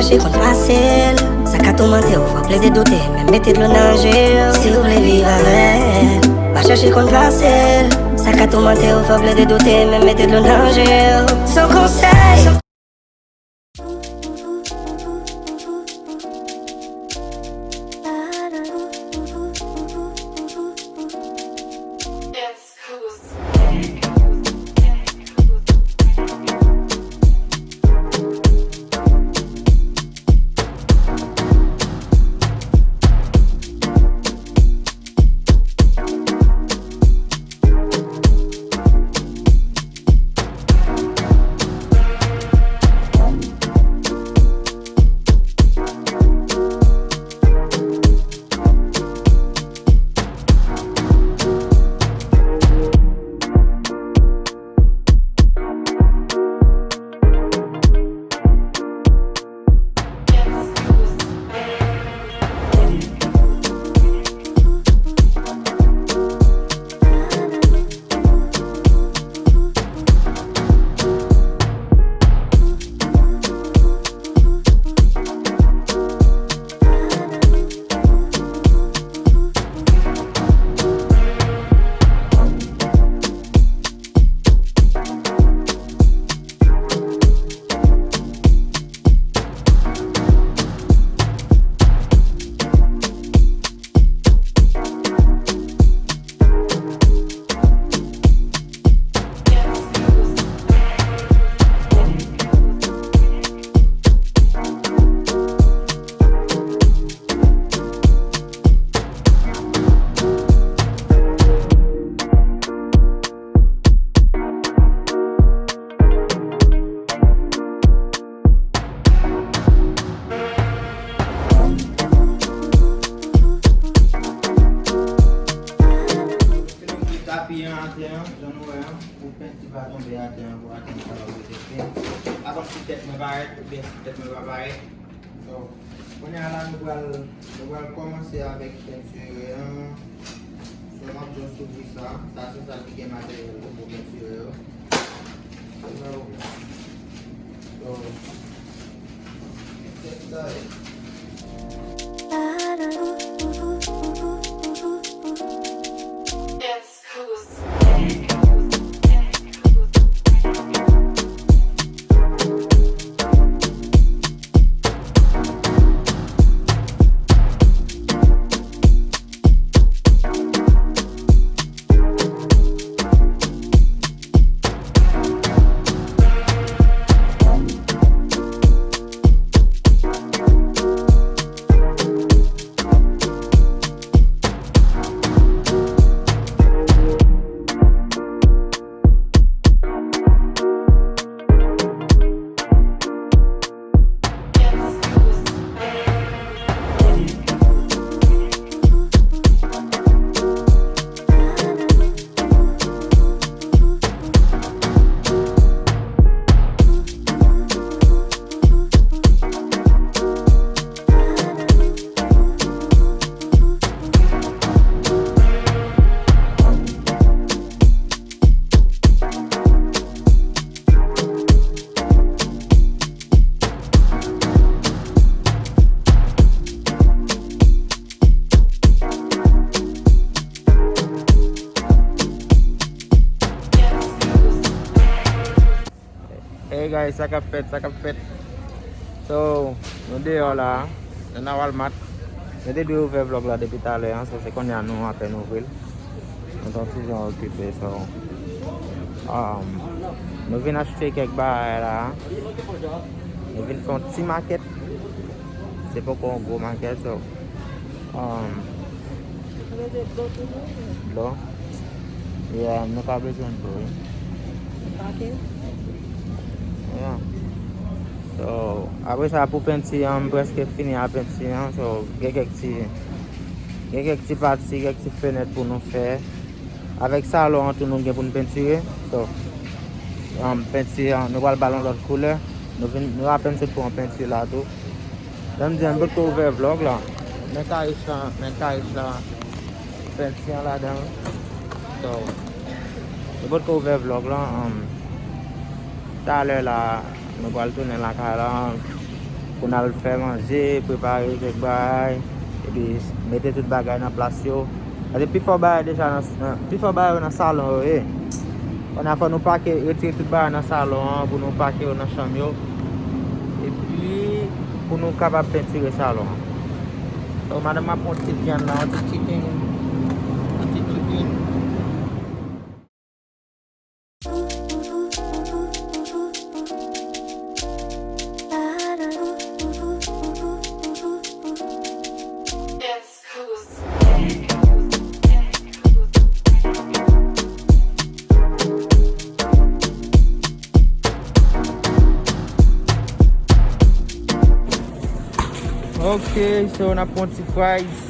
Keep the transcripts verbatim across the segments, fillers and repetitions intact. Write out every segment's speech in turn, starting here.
Chèche konn pase l, sa ka toumante w, fè w plede doute, men mete dlo nan je w. Si w vle viv avè l, pa chèche konn pase l, sa ka toumante w, fè w plede doute, men mete dlo nan je w. Se yon konsèy. Fini pou tapi an atè an, jan nou wè an, pou penti pa tonbe atè an, pou atè an kapab rete fen. Pa konn si tèt mwen parèt, oubyen si tèt mwen pa parèt. So, kounye a la, nou pral, nou pral kòmanse avèk pentire an. So, m ap just ouvri sa. Sa se sa ki gen materyèl yo pou pentire yo. So, se sa ye. Hey guys, sa k ap fèt, sa k ap fèt. So, nou deyò la, nou nan Walmart. Nou te dwe ouvè vlòg la depi talè an, so se kounye a nou apèn ouvri l. Nou t on ti jan okipe, so, um, nou vin achte kèk bagay la. Nou vin fè yon ti makèt. Se poko yon gwo makèt, so, um, dlo. Yeah, nou pa bezwen dlo, wi. Ok. Yeah. So, apre sa, pou penti an, m prèske fini a penti an. So, gen kèk ti, gen kèk ti pati, kèk ti fenèt pou nou fè. Avèk salon an tou, nou gen pou n pentire. So, um, penti an, nou pral ba l yon lòt koulè. Nou vin, nou apèn sot pran penti la tou. Jan m di a, m potko ouvè vlòg la. Men kayich la, men kayich la. Penti an ladan. So, nou potko ouvè vlòg la. Um, talè la, nou pral tounen lakay la. Pou n al fè manje, prepare kèk bagay, epi mete tout bagay nan plas yo. Paske pifò bagay deja nan, nan, pifò bagay yo nan salon yo ye. Kounye a fò nou pake, retire tout bagay nan salon an pou nou pake yo nan chanm yo. Epi pou nou kapab pentire salon an. So, madanm ap pran ti vyann la, yon ti chicken. Yon ti chicken. Ok, so n ap pran ti fries.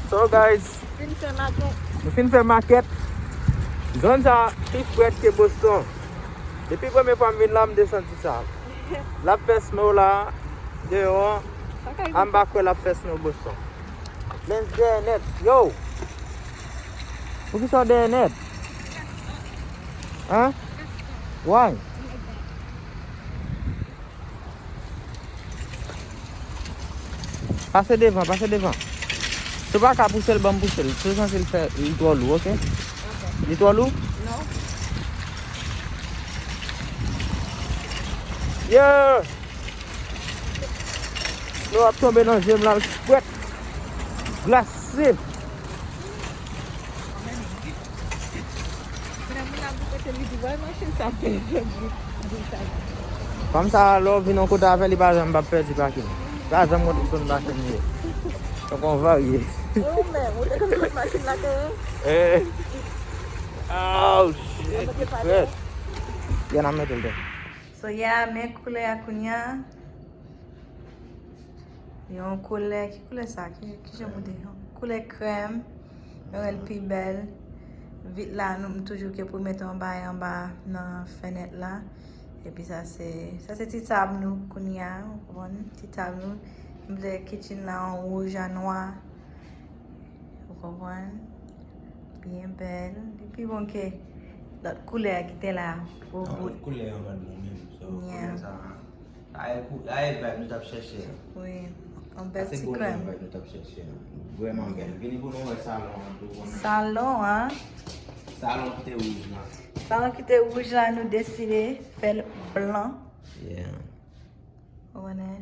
So guys, fin fè makèt. Nou fin fè makèt. Zòn sa pi frèt ke Boston. Depi premye fwa m vin la, m te santi sa. L ap fè snow la, deyò an. M pa kwè l ap fè snow Boston. Lens dèyè nèt. Yo! Poukisa w dèyè nèt? Hein? Why? Pase devan, pase devan. Si w pa ka pouse l, ban m pouse l. Si w santi l fè, li twò lou, ok? Li twò lou? Non. Yeah! Dlo ap tonbe nan je m la, l frèt. Glase. Fanm sa, lè w vin yon kote avè li, pa janm p ap pèdi pakin. Pa janm konn kote pakin ye. Donk, on varye. E ou menm, ou te konn kote machin la te ye? Eh. Oh, shit, li frèt. Yè n ap mete l dè. So, yeah, men koulè a kounye a. Yon koulè, ki koulè sa? Ki, ki jan pou di? Yon koulè krèm. Mwen wè l pi bèl. Vit la, nou, m toujou ke pou mete yon bagay anba nan fenèt la. Epi sa se, sa se ti tab nou kounye a, ou konprann? Ti tab nou. M vle kitchen la an wouj a nwa. Ou konprann? Byen bèl. Li pi bon ke lòt koulè a ki te la pou bout. Non, lòt koulè an pa t bon menm. So, yeah, koulè sa a, sa e kou-, sa e vibe nou t ap chèche a. Wi, yon bèl ti krèm. Sa se koulè an vibe nou t ap chèche a. Vrèman bèl. Vini pou nou wè salon an tou, konnen. Salon an. Salon ki te wouj la. Salon ki te wouj la, nou deside fè l blan. Yeah. Ou konnen?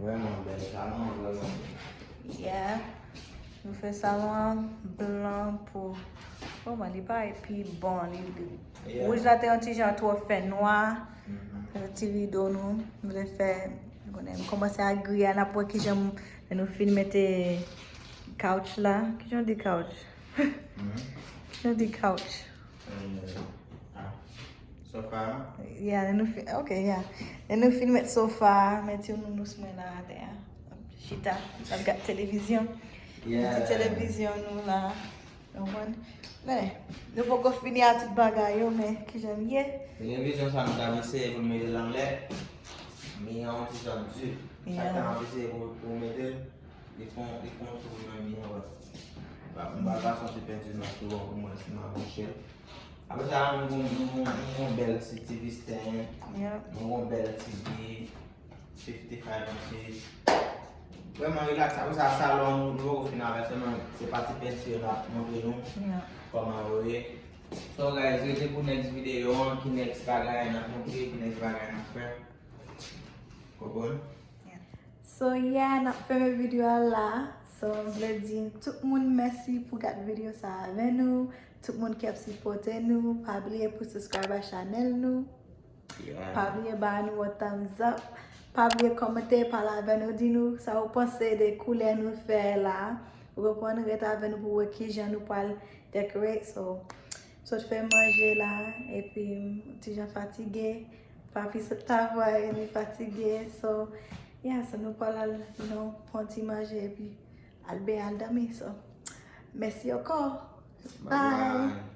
Vrèman bèl, salon an vrèman bèl. Yeah. Nou fè salon an blan pou, oh, man, li parèt pi bon. Li, li, yeah, wouj la te yon ti jan twò fè nwa. Mhm. Fè ti rido nou. Nou vle fè, ou konnen, m kòmanse ak gri a, n ap wè kijan m, lè nou fin mete couch la. Kijan w di couch? Mhm. Kijan w di couch? Eh, ah, sofa a? Yeah, lè nou fin, ok, yeah. Lè nou fin met sofa a, met yon nounous mwen la atè a. Chita, l ap gad televizyon. Yeah. Ti televizyon nou la. Ou konprann? Men, nou poko fini ak tout bagay yo, men kijan l ye? Televizyon sa nou t ap eseye pou n mete l anlè. Mi an yon ti jan di. Chak tan n ap eseye pou, pou mete l, li fon, li fon tou nan mi an, but m pral pase yon ti penti nan tou an pou m wè si m avanse l. Apre sa, nou gon, nou gon, nou gon bèl ti T V stand. Yep. Nou gon bèl T V, fifty-five inches. Vrèman relax. Apre sa, salon nou, nou poko fin avè, sèlman se pati penti yo n ap montre nou, yep, kòman yo ye. So, guys, rete pou next videyo an, ki next bagay n ap montre, ki next bagay n ap fè. Konprann? So, yeah, n ap fèmen videyo a la. So, m vle di tout moun mèsi pou gad videyo sa avè nou. Tout moun ki ap sipòte nou, pa bliye pou subscribe a chanèl nou. Yeah. Pa bliye ba nou yon thumbs up. Pa bliye kòmante, pale avè nou, di nou sa ou panse de koulè nou fè la. Ou konprann, ret avè nou pou wè kijan nou pral decorate. So, sot fè manje la, epi m ti jan fatige. Papi sot travay, li fatige. So, yeah, so nou pral al, you know, pran ti manje, epi al ben, al dòmi. So, Mèsi ankò. Bye.